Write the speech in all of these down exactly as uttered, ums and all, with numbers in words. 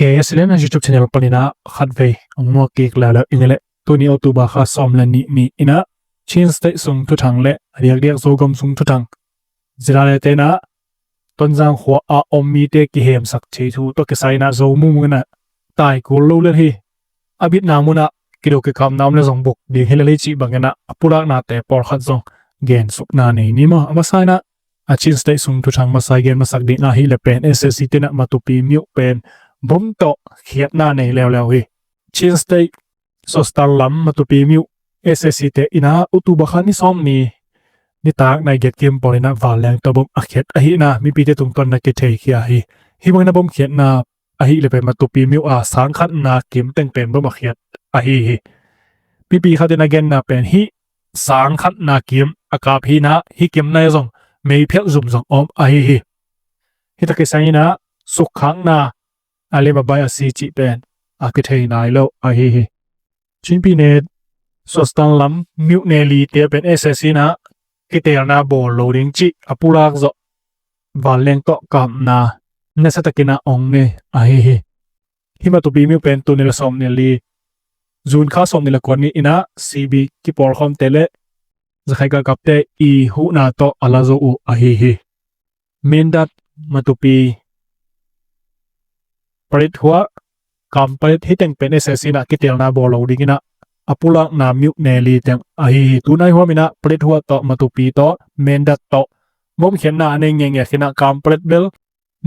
K S L N YouTube channel panin ah khatvei hong muak kik leuleu ing. Tuni October kha sawm le nih ni-in ah Chin State sung thuthang le a diakdiak Zogam sung thuthang zila le tenah Tonzang khua a om mite kihemsak thei thu tawh kisai-in ah Zo Mung in ah tai kul lo lel hi. A bitna munah kido kikamna om le zong buk ding hi lel hi cih bangin ah a pulaknate pawlkhat zong gensukna nei ni maw? A masa-in ah a Chin State sung thuthang masa i gen masak ding ahih leh pen S A C te'n ah Matupi myone pen bom tawh khiatna nei leuleu hi. Chin State Sostan lam Matupi myone S A C te in ah October kha ni sawm ni nitak nai giat kim pawlin ah vanleng tawh bom a khiat ahihna mipite tungtawn in ah kitheikhia hi. Hih bangin ah bom khiatna ahih leh pen Matupi myone a sang khatna kim teng pen bom a khiat ahi hi. Mipi khat in a genna pen hih sang khatna kim a kap hi-in ah hih kim nai zong meiphialh zum zong om ahi hi. Hih tawh kisai-in ah sukkhakna a lim a bai a si cih pen a kithei nai lo ahi hi. Chin Pyine Sostan lam myone lite pen S A C in ah kiteelna bawl lo ding cih a pulak zawh vanleng tawh kapna nasiatakin ah hong nei ahi hi. Hih Matupi myone pen tul nih le sawm nih le li, June kha sawm nih le kua ni-in ah C B kipawlkhawmte le zakhaika kapte i huhna tawh a la zo uh ahi hi. Mindat, Matupi, Paletwa, Kanpalet hih teng pen S A C in ah kiteelna bawl lo dingin ah a pulakna myone li teng ahi hi. Tunai huamin ah Paletwa tawh Matupi tawh Mindat tawh bom khiatna a nei ngeingei khin ah Kanpalet bel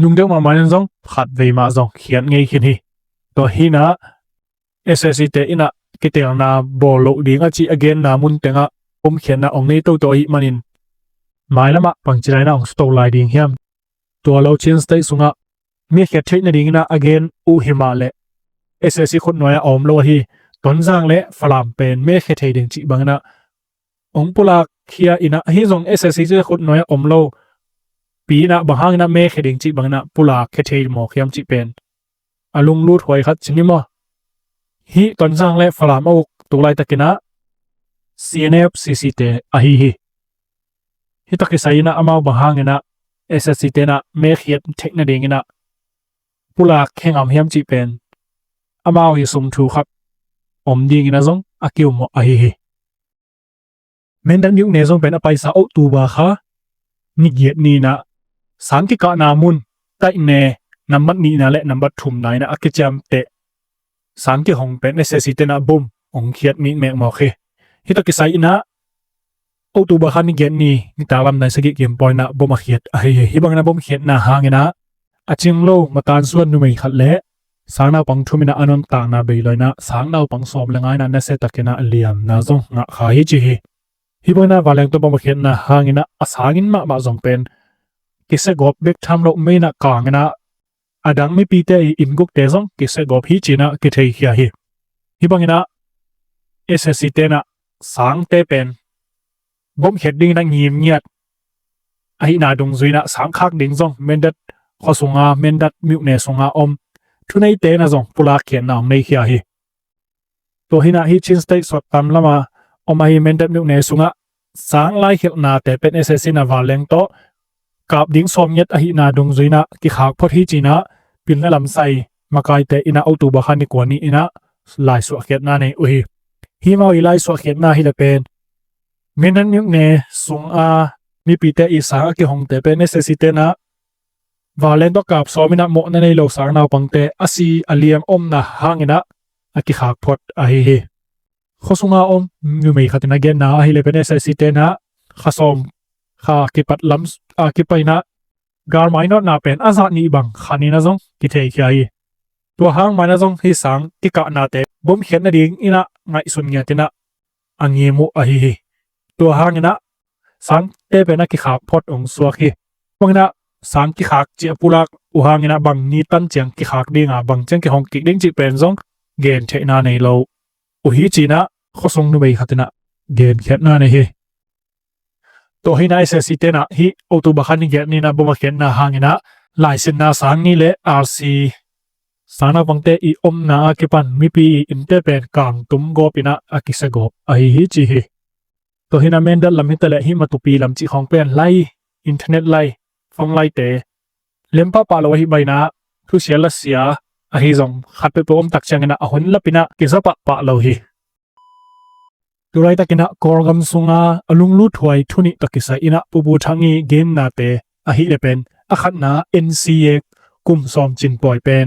nungdeuh mahmah in zong khatvei mah zong khiat ngei khin hi. Tua hi-in ah S A C te in ah kiteelna bawl lo ding a cih a genna mun tengah bom khiatna hong nei toto ahih manin mailamah bangci lai-in ah hong suto lai ding hiam? Tua lo Chin State sungah mi khiat theih nadingin ah a gen uh hi mah leh S A C khutnuai-ah a om lo ahi Tonzang le Falam pen mi khiat thei ding cih bangin ah hong pulak khia in ah, ahi zong S A C khutnuai-ah om lo pi-in ah bang hangin ah mi khiat ding cih bangin ah pulak khia thei mawk hiam cih pen a lunglut huai khat ci ni maw? Hih Tonzang le Falam a uk tu laitakin ah C N F C C te ahi hi. Hih tawh kisai-in ah amau bang hangin ah S A C te'n ah mi khiat theih nadingin ah pulak khia ngam hiam cih pen amau i sung thu khat om dingin ah zong a kiummawh ahi hi. Mindat myone zong pen a paisa October kha ni giat ni-in ah sang kikahna mun Taihne nambat nihna le nambat thumna in ah a kiciamteh sang kihong pen S A C te'n ah bom hong khiat mikmek mawk hi. Hih tawh kisai-in ah October kha ni giat ni nitak lam nai sagih kim pawlin ah bom a khiat ahi hi. Hih bangin ah bom khiatna hangin ah a cing lo matansuan numei khat le sang naupang thum in ah a nuntakna bei lo-in ah sang naupang sawm le nga in ah nasiatakin ah liamna zong ngah kha hi ci hi. Hih bangin ah vanleng tawh bom a khiatna hangin ah a sanginn mahmah zong pen kisiagawp bek tham loh mei in ah kangin ah a dang mipite i inn gukte zong kisiagawp hi ci-in ah kitheikhia hi. Hih bangin ah S A C te'n ah sangte pen bom khiat dingin ah ngim ngiat ahihna dungzui-in ah sang khak ding zong Mindat khua sunga, Mindat myone sunga om thuneite in ah zong pulak khiatna hong neikhia hi. Tua hi-in ah hih Chin State Sostan lamah om ahi Mindat myone sungah sang laikhelhnate pen S A C in ah vanleng tawh kap ding sawm ngiat ahihna dungzui-in ah kikhak phot hi ci-in ah pil le lamsai makaite in ah October kha ni kua ni-in ah laisuahkhiatna nei uh hi. Hih amau i laisuahkhiatna hi leh pen Mindat myone sunga mipite i sang a kihongte pen S A C te'n ah vanleng tawh kap sawm in ah mawhna nei lo sang naupangte a si a liam omna hangin ah a kikhak phot ahi hi. Khua sunga om numei khat in a genna ahih leh pen S A C te'n ah kha sawm kha kipat lam a kipan in ah galmai nawtna pen a zah nih bang khan in ah zong kitheikhia hi. Tua hang mah in ah zong hih sang kikahnate bom khiat nadingin ah ngaihsun ngiat in ah a ngim uh ahi hi. Tua hangin ah sangte pen a kikhak phot hong suak hi. Bangin ah sang kikhak cih a pulak uh hangin ah bang ni tan ciang kikhak ding a, bang ciang kihong kik ding cih pen zong gen theihna nei lo uh hi ci-in ah khuasung numei khat in ah genkhiatna nei hi. Tua hi-in ah S A C te'n ah hih October kha ni giat ni-in ah bom a khiatna hangin ah laisinna sang ni le R C sang naupangte i omna a kipan mipi i innte pen kangtum gawp in ah a kisia gawp ahi hi ci hi. Tua hi-in ah Mindat lam hi ta leh hih Matupi lam cih khawng pen lai, internet lai, phone laite lem pahpah lo ahih manin ah thusia lasia Ahi zong khat peuhpeuh om tak ciangin ah a hun lapin ah kiza pahpah lo hi. Tulaitakin ah Kawlgam sunga a lunglut huai thu nih tawh kisai in ah Pu Pu Thang i gennate ahih le pen a khatna N C A kum sawm cin pawi pen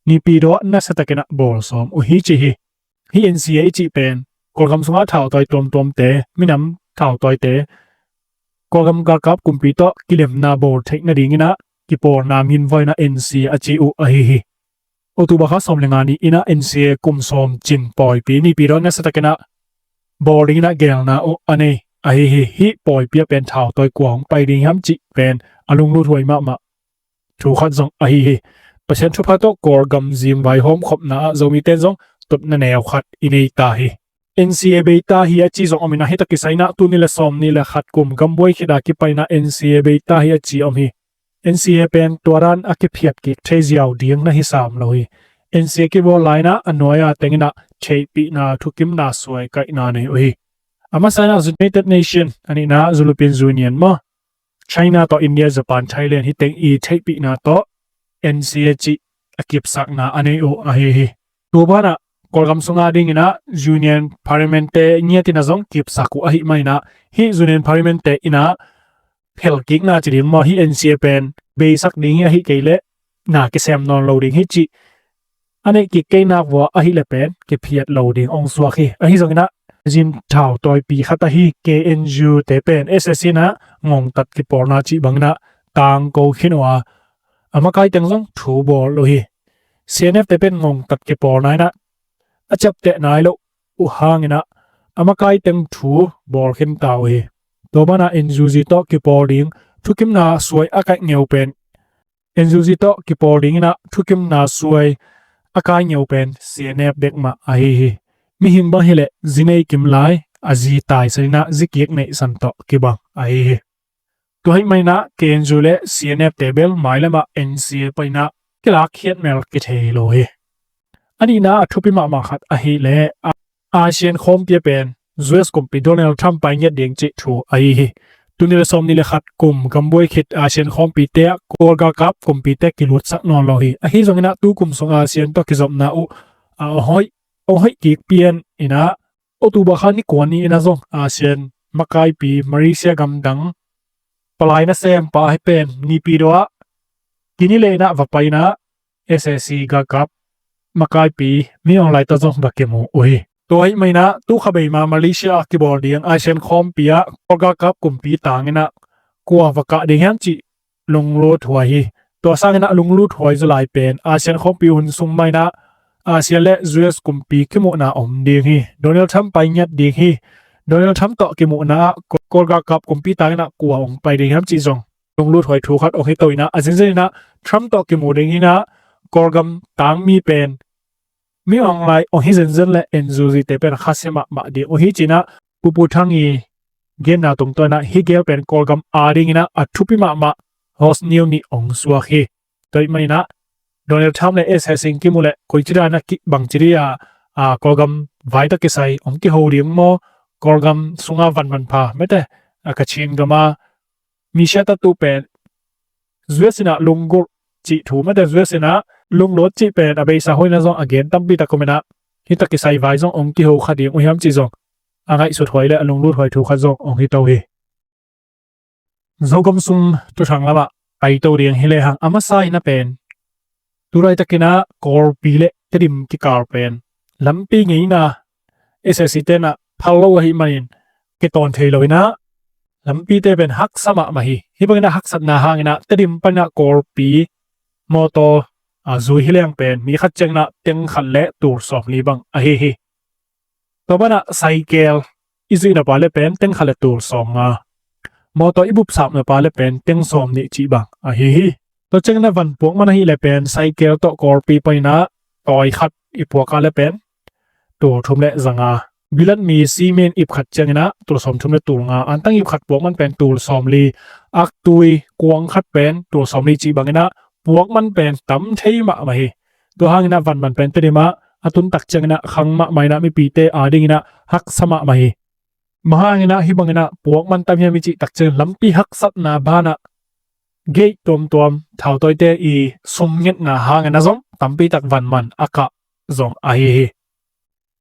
Naypyidaw ah nasiatakin ah bawl sawm uh hi ci hi. Hih N C A i cih pen Kawlgam sunga thautawi tuamtuamte, minam thautawite Kawlgam galkap kumpi tawh kilemna bawl theih nadingin ah kipawlna min voi in ah N C A a ci uh ahi hi. October kha sawm le nga ni in ah N C A kum sawm cin pawipi Naypyidaw nasiatakin ah bawl dingin ah geelna uh a nei ahi hi. Hih pawipi ah pen thautawi kua hong pai ding hiam cih pen a lunglut huai mahmah thu khat zong ahi hi. Pasian thupha tawh Kawlgam zing vaihawm khopna ah Zomite zong totna neu khat i nei ta hi. N C A bei ta hi a ci zong om in ah hih tawh kisai in ah tul nih le sawm nih le khat kum gambuai khit a kipai in ah N C A bei ta hi a ci om hi. N C A pen tua dan a kiphiat kik thei ziau ding na hi sam lo hi. N C A kibawl lai in ah a nuai a teng in ah theihpihna thukimna suai kaihna nei uh hi. A masa in ah United Nation, a nihna European Union maw, China tawh India, Japan, Thailand hih teng i theihpihna tawh N C A cih a kipsakna a nei uh ahi hi. Tua banah Kawlgam sunga dingin ah Union Parliament te ngiatin ah zong kipsak uh ahih manin ah hih Union Parliament te in ah phelkikna ci ding maw, hih N C A pen beisak ding hi, ahih kei leh na kisem nawn lo ding hi cih a neih kik kei nak vua ahih le pen kiphiat lo ding ong suak hi. Ahi zongin ah zin thautawipi khat ahi K N U te pen S A C in ah ngongtat kipawlna cih bangin ah tangko khin uh a, a makai teng zong thu bawl uh hi. C N F te pen ngongtat kipawlna in ah a ciapteh nai lo uh hangin ah a makai teng thu bawl khin ta uh hi. Tua banah N U G tawh kipawl ding thukimna suai a kaih ngeu pen N U G tawh kipawl dingin ah thukimna suai a kai ngeu pen C N F bek mah ahi hi. Mihing bang hi leh zi nei kim lai, a zi taisan in ah zi kik neihsan tawh kibang ahi hi. Tua ahih manin ah K N U le C N F te bel mailam ah N C A pai in ah kilak khiat mel kithei lo hi. A nihna a thupi mahmah khat ahih leh ASEAN khawmpi a pen U S kumpi Donald Trump pai ngiat ding cih thu ahi hi. Tul nih le sawm nih le khat kum gambuai khit ASEAN khawmpite ah Kawl galkap kumpite kilutsak nawn lo hi. Ahi zongin ah tu kum sung ASEAN tawh kizopna uh a hoih, a hoih kik pian in ah October kha ni kua ni in ah zong ASEAN makaipi Malaysia gam dang palai nasem pa hi pen Naypyidaw ah kini le in ah va pai in ah S A C galkap makaipi Min Aung Hlaing tawh zong va kimu uh hi. Tua ahih manin ah tu kha bei ma Malaysia ah kibawl ding ASEAN khawmpi ah Kawl galkap kumpi tangin ah kua va kah ding hiam cih lunglut huai hi. Tua sangin ah lunglut huai zaw lai pen ASEAN khawmpi hun sung mah in ah ASEAN le U S kumpi kimuhna om ding hi. Donald Trump pai ngiat ding hi. Donald Trump tawh kimuhna ah Kawl galkap kumpi tangin ah kua hong pai ding hiam cih zong lunglut huai thu khat ong hi to in ah, a zenzen in ah Trump tawh kimu ding in ah Kawlgam tangmi pen Min Aung Hlaing ong hi zenzen le N U G te pen khasia mahmah ding uh hi ci in ah Pu Pu Thang i genna tungtawn in ah hih gel pen Kawlgam a dingin ah a thupi mahmah hot news nih ong suak hi. Tua ahih manin ah Donald Trump le S A C kimu leh koici dan a kibang ci ding a, a, Kawlgam vai tawh kisai ong kiho ding maw, Kawlgam sunga van manpha mete, a, Kachin gam a mi siatatu pen U S in ah lunggulh cih thu mete, U S in ah lunglut cih pen a beisa hoih in ah zong a gen tampi tak om in ah hih tawh kisai vai zong ong kiho kha ding uh hiam cih zong a ngaihsut huai le a lunglut huai thu khat zong ong hi to hi. Zogam sung thuthang lamah pai to ding hi lehang a masa in a pen tu laitakin ah Kawlpi le Tedim kikal pen lampi ngeina S A C te in ah phal lo ahih manin kitawn thei lo in ah lampite pen haksa mahmah hi. Hih bangin ah haksatna hangin ah Tedim panin ah Kawlpi mawtaw a zui hi leng pen mi khat ciangin ah teng khat le tul sawmli bang ahi hi. Tua banah saikel i zuihna pa le pen teng khat le tul sawmnga, mawtaw i bupsapna pa le pen teng sawmnih cih bang ahi hi. Tua ciangin ah van puak man ahih le pen saikel tawh Kawlpi panin ah tawi khat i puak a le pen tul thum le zanga, bilat mi cement ip khat ciangin ah tul sawmthum le tul nga, antang ip khat puak man pen tul sawmli, aktui kuang khat pen tul sawmli cih bangin ah puak man pen tam thei mahmah hi. Tua hangin ah van man pen Tedim ah a tun tak ciangin ah khang mahmah in ah mipite a dingin ah haksa mahmah hi. Bang hangin ah hih bangin ah puak man tam hiam i cih tak ciangin lampi haksatna banah gate tuamtuam thautawite i sumngetna hangin ah zong tampi tak vanman a kah zong ahi hi.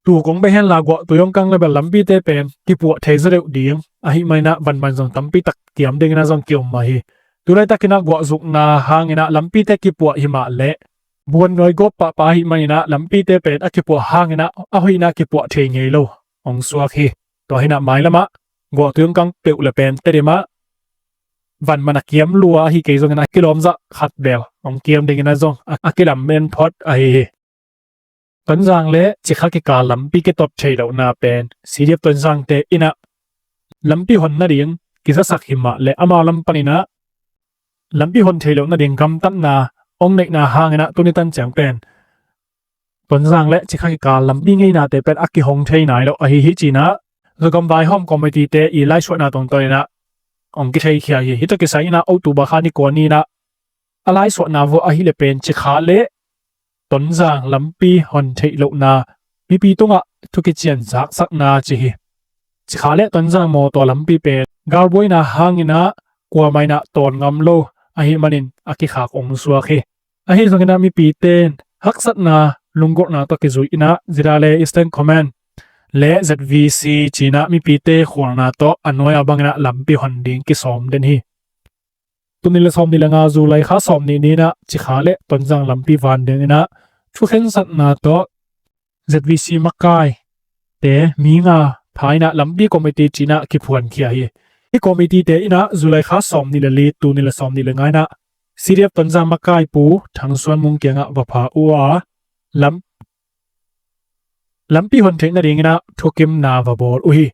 Tu kong beh henla guahtui hong kang le bel lampite pen kipuah thei zaw deuh ding ahih manin ah vanman zong tampi tak kiam dingin ah zong ki-om mah hi. Tu laitakin ah guahzukna hangin ah lampite kipuah hi mah leh buannuai gawp pahpah ahih manin ah lampite pen a kipuah hangin ah a hoih in ah kipuah thei ngei lo hong suak hi. Tua hi in ah mailam ah guahtui hong kang peuh le pen Tedim ah vanman a kiam lua ahi kei zongin a kilawm zah khat bel hong kiam dingin ah zong a, a kilamen phot ahi hi. Tonzang le Cikha kikal lampi kitot thei lohna pen C D F Tonzangte in ah lampi hon nading kizasak hi mah leh amau lam panin ah lampi hon thei loh nading gamtatna hong neihna hangin ah tuni tan ciang pen Tonzang le Cikha kikal lampi ngeinate pen a kihong thei nai lo ahi hi ci-in ah Zogam Vaihawm Committee-te i laisuahna tungtawnin ah hong kitheikhia hi. Hih tawh kisai in ah October kha ni kua ni-in ah a laisuahna vua ahih leh pen Cikha le Tonzang lampi hon theih lohna mipi tungah thu kician zaksakna ci hi. Cikha le Tonzang mawtaw lampi pen galbuaina hangin ah kuamah in ah tawn ngam lo ahih manin a kikhak hong suak hi. Ahi zongin ah mipite in haksatna lunggulhna tawh kizui in ah ZRA le Eastern Command le Z V C ci-in ah mipite khualna tawh a nuai-a bangin ah lampi hon ding kisawm den hi. Tul nih le sawmnih le nga July kha sawmnih ni-in ah Cikha le Tonzang lampi van dingin ah thukhensatna tawh Z V C makaite mi nga pha in ah lampi committee ci-in ah kiphuankhia hi. Hih committee-te in ah July kha sawmnih le li, tul nih le sawmnih le nga in ah C D F Tonzang makai Pu Thang Suan Mung kiangah va pha uh a lam lampi hon theih nadingin ah thukimna va bawl uh hi.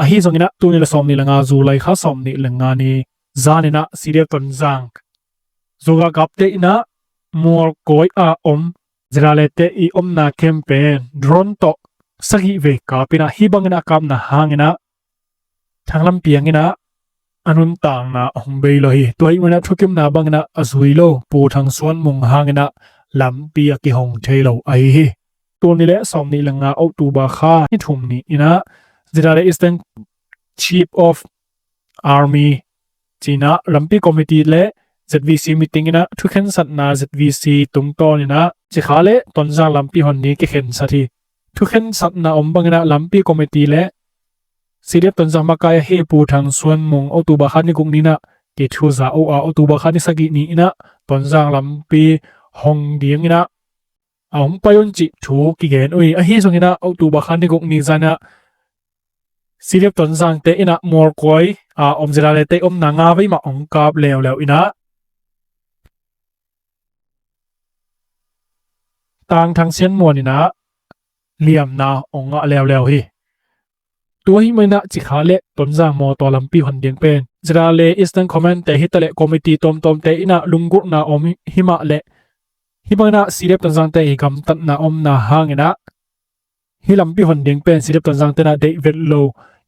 Ahi zongin ah tul nih le sawmnih le nga July kha sawmnih le nga ni zanin ah C D F Tonzang Zogakapte in ah Mualkawi a om ZRA-te i omna camp pen drone tawh sagih vei kap in ah hih bangin a kapna hangin ah Thanglam Piang in ah a nuntakna a hong bei lo hi. Tua ahih manin ah thukimna bangin ah a zui lo Pu Thang Suan Mung hangin ah lampi a kihong thei lo ahi hi. Tul nih le sawmnih le nga October kha ni thum ni-in ah ZRA Eastern Chief of Army ci-in ah lampi committee le Z V C meeting in ah thukhensatna Z V C tungtawnin ah Cikha le Tonzang lampi hon ding kikhensat hi. Thukhensatna om bangin ah lampi committee le C D F Tonzang makai ahi Pu Thang Suan Mung October kha ni guk ni-in ah kithuza uh a October kha ni sagih ni-in ah Tonzang lampi hong dingin ah a hong pai un cih thu kigen uh hi. Ahi zongin ah October kha ni guk ni zan ah C D F Tonzangte in ah Mualkawi a om ZRA-te omna nga vei mah hong kap leuleu in ah Tang Thang Sian Muan in ah liamna hong ngah leuleu hi. Tua ahih manin ah Cikha le Tonzang mawtaw lampi hon ding pen ZRA le Eastern Command-te hi taleh committee tuamtuamte in ah lunggulhna om hi mah leh hih bangin ah C D F Tonzangte i gamtatna omna hangin ah hih lampi hon ding pen C D F Tonzangte in ah deih vet lo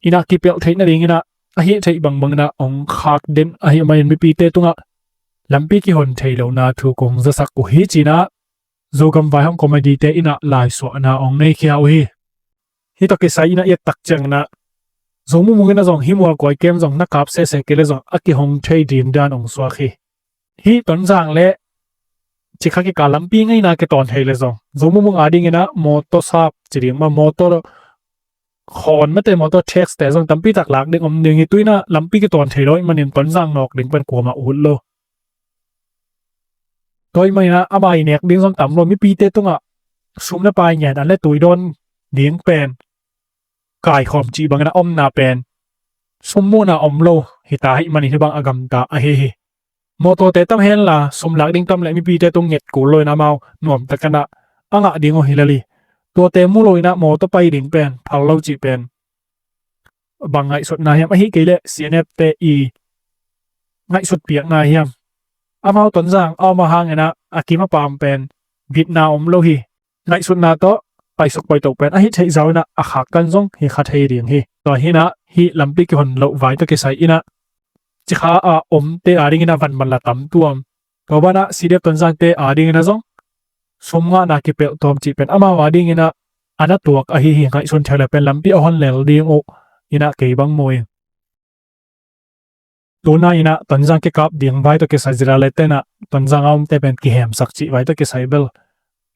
in ah kipelh theih nadingin ah a hih theih bangbangin ah hong khak den ahih manin mipite tungah lampi kihon thei lohna thu kong zasak uh hi ci-in ah Zogam Vaihawm Committee-te in ah laisuahna hong neikhia uh hi. Hih tawh kisai in ah i et tak ciangin ah Zo Mung Mung in ah zong hih Mualkawi camp zong na kap sese kei leh zong a kihong thei ding dan hong suak hi. Hih Tonzang le Cikha kikal lampi ngeina kitawn thei leh zong Zo Mung Mung adingin ah mawtaw sap ci ding mah, mawtaw khawn mate mawtaw tax-te zong tampi tak lak ding om ding hi. Tu-in ah lampi kitawn thei lo ahih manin Tonzang nawk ding pen kuamah ut lo. Tua ahih manin ah ama i nek ding zong tam lo, mipite tungah sum le pai ngen an le tui dawn ding pen kaikhawm cih bangin a omna pen sum muhna om lo hi ta ahih manin hih bang a gamta ahi hi. Mawtawte tam henla sum lak ding tam leh mipite tung nget kul lo in amau nuamtakin ah a ngah ding uh hi lel hi. Tuate mu lo in ah mawtaw pai ding pen phal lo cih pen bang ngaihsutna hiam, ahih kei leh C N F-te i ngaihsut piakna hiam? Amau Tonzang a om a hangin ah a kim a paam pen bitna om lo hi. Ngaihsutna tawh paisuk paito pen a hih theih zau in ah a khaktan zong hi kha thei ding hi. Tua hi in ah hih lampi kihon loh vai tawh kisai in ah Cikha a omte adingin ah vanman la tam tuam. Tua banah C D F Tonzangte adingin ah zong sum ngahna kipelh tuam cih pen amau adingin ah a na tuak ahi hi. Ngaihsun theih leh pen lampi a hon lel ding uh in ah kei bang mu ing. Tuna in ah Tonzang kikap ding vai tawh kisai ZRA-te in ah Tonzang a omte pen kihemsak cih vai tawh kisai bel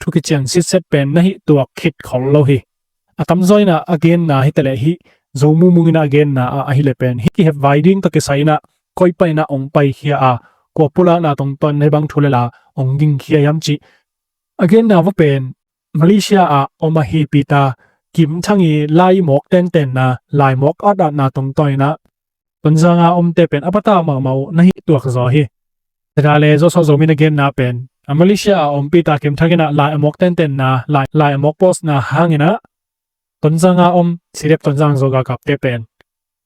thu kician sitset pen na hih tuak khit khol lo hi. A tamzaw inah a genna hi taleh hih Zo Mung Mung inah a genna ah ahih leh pen hih kihep vai ding tawh kisai inah koi pan inah ong paikhia a, kua pulakna tungtawn na hih bang thu le la ong gingkhia hiam cih a genna va pen Malaysia ah om ahi Peter Kim Thang i lai mawk tentenna, lai mawk atatna tungtawn inah Tonzang a omte pen a patau mahmah uh na hih tuak zaw hi. Zia le Zo Sawt Zo Min a genna pen a Malaysia a om Peter Kim Thang inah lai a mawk tentenna, lai, lai a mawk postna hang inah Tonzang a om C D F Tonzang Zo galkapte pen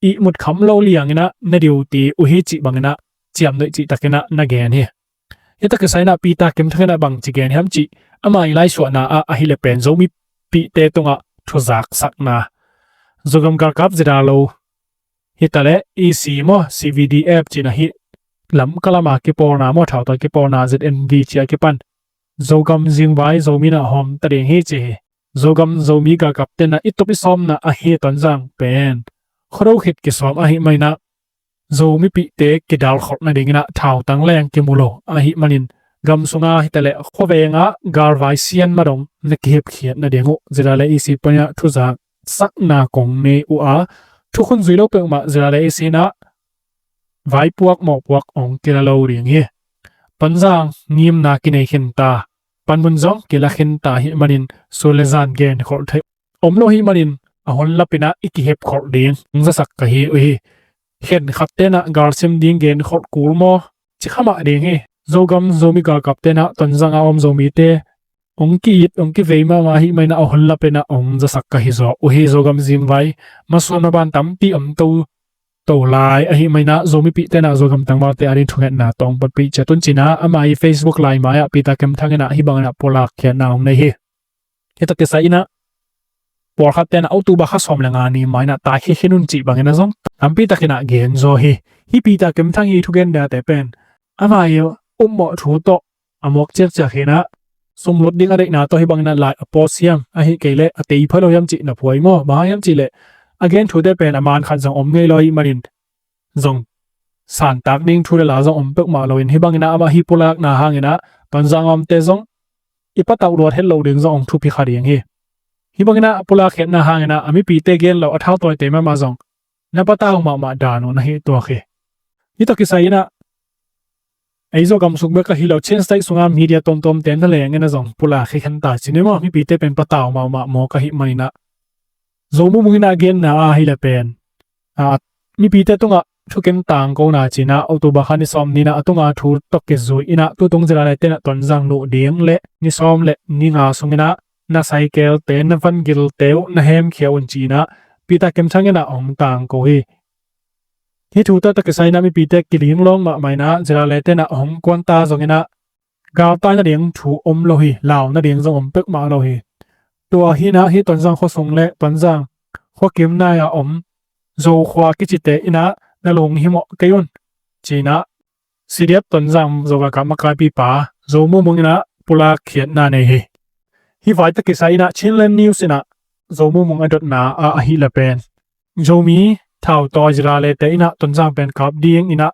ihmut kham lo liang inah na duty uh hi cih bang inah ciamnuih cih tak inah na gen hi. Hih tawh kisai inah Peter Kim Thang inah bangci gen hiam cih ama i laisuahna ah ahih leh pen Zo mipihte tungah thuzaksakna, Zogam galkap zida lo hi taleh E C maw, C V D F cih inah hih Lamka lam a kipawlna maw, thautawi kipawlna Z N G cih a kipan Zogam zingvai Zomi inah hawm ta ding hi ci hi. Zogam Zomi galkapte inah i tup i sawmna ahi Tonzang pen Khuado khit kisawm ahih man inah Zo mipihte kidal kholh nading inah thautang leng kimu lo ahih manin gam sunga hi taleh khuaveng ah galvai sian ma dong na kihepkhiat nading uh zida le E C pan inah thuzaksakna kong nei uh a, thukhun zui lo peuhmah zida le E C inah vaipuak mawhpuak ong kila lo ding hi. Tonzang ngimna kinei khinta, panmun zong kila khinta ahih manin sun le zan genkholh theih om lo ahih manin a hun lap inah i kihepkholh ding ong zasak ka hi uh hi. Khenkhatte inah galsim ding genkholh kul maw ci kha mah ding hi. Zogam Zomi galkapte inah Tonzang a om Zomite ong ki-it ong kivei mahmah ahih man inah a hun lap inah ong zasak ka hi zaw uh hi. Zogam zingvai masuan maban tampi om to to lai ahih man inah Zo mipihte inah Zogam tangvalte ading thungetna tawh ong pawtpih ciat un ci inah ama i Facebook lai mai ah Peter Kim Thang inah hih bang inah pulak khiatna ong nei hi. Hih tawh kisai inah pawlkhatte inah October kha sawm le nga ni mai inah taikhia khin un cih bang inah zong tampi tak inah gen zaw hi. Hih Peter Kim Thang i thugen date pen ama i ummawh thu tawh a mawk ciakciak hi inah sumlut ding a deihna tawh hih bang inah lai a post hiam, ahih kei leh a tei phalo hiam cih na phuai maw, bang hiam cih leh a gen thute pen a man khat zong om ngei lo ahih manin zong santak ding thu le la zong om peuhmah lo in hih bang inah amah hih pulakna hang inah Tonzang a omte zong i patauh luat het lo ding zong ong thupi kha ding hi. Hih bang inah a pulak khiatna hang inah a mipite gen lo a thautawite mahmah zong na patau mahmah dan uh na hih tuak hi. Hih tawh kisai inah ei Zogam sung bek ahi lo Chin State sunga media tuamtuamte na leng inah zong pulak khia khin ta ci ni maw, mipite pen patau mahmah mawk ahih man inah Zo Mung Mung inah a genna ah ahih leh pen a mipite tungah thukim tangkona ci inah October kha ni sawm ni inah a tunga thu tawh kizui inah tutung zida le te inah Tonzang nuh ding le ni sawm le ni nga sung inah na cycle te, na van gilte uh na hemkhia un ci inah Peter Kim Thang inah ong tangko hi. Hih thu tawh kisai inah mipite kilinglawng mahmah inah zida le te inah ong kuan ta zong inah galtai nading thu om lo hi, lau nading zong om peuhmah lo hi. Tua hi inah hih Tonzang khuasung le Tonzang khuakim nai a om Zokhua kicite inah na lunghimawh kei un ci inah C D F Tonzang Zo galkap makaipipa Zo Mung Mung inah pulak khiatna nei hi. Hih vai tawh kisai inah Chinland News inah Zo Mung Mung a dotna ah ahih leh pen Zomi thautawi zida le te inah Tonzang pen kap ding inah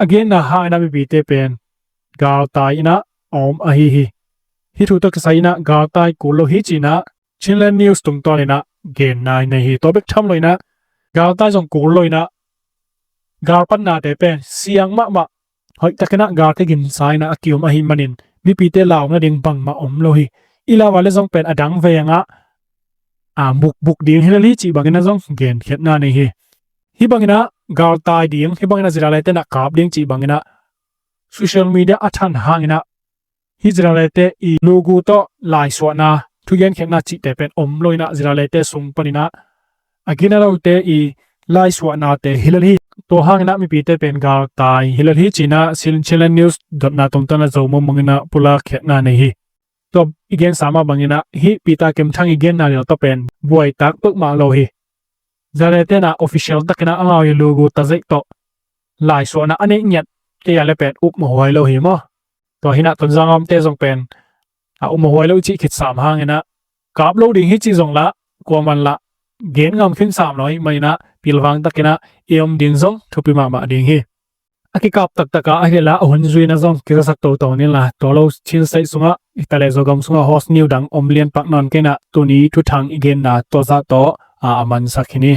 a genna hang inah mipite pen galtai inah a om ahi hi. Hih thu tawh kisai inah galtai kul lo hi ci inah Chinland News tungtawn inah genna nei hi. Tua bek tham lo inah galtai zong kul lo inah galpatnate pen siang mahmah hoih tak inah gal kiginsa inah a ki-om ahih manin mipite lau nading bangmah om lo hi. I lau a le zong pen a dang veng ah a bukbuk ding hi lel hi cih bang inah zong genkhiatna nei hi. Hih bang inah galtai ding, hih bang inah zida le te inah kap ding cih bang inah social media a than hang inah hih zida le te i logo tawh laisuahna, thugenkhiatna cihte pen om lo inah zida le te sung pan inah a gina lote i laisuahnate hi lel hi. Tua hang inah mipite pen galtai hi lel hi ci inah Chin, Chinland News dotna tungtawn a Zo Mung Mung inah pulak khiatna nei hi. Tua i gensa mah bang inah hih Peter Kim Thang i genna lel tawh pen buaitak peuhmah lo hi. Zida le te inah official tak inah amau i logo tazeih tawh laisuahna a neih ngiat kei a le pen upmawh huai lo hi maw. Tua hi inah Tonzang a omte zong pen a upmawh huai lo cih khit sam hang inah kap lo ding hi cih zong lah kuaman lah gen ngam khin sam lo ahih man inah pilvang tak inah i om ding zong thupi mahmah ding hi. a kikap taktak a, a hilh a hun zuina zong kizasak toto ni la, tua lo Chin State sungah, i ta le Zogam sungah host niu dang om lianpak nawn kei na, tuni thuthang i genna tua zah tawh a, a mansak hi ni.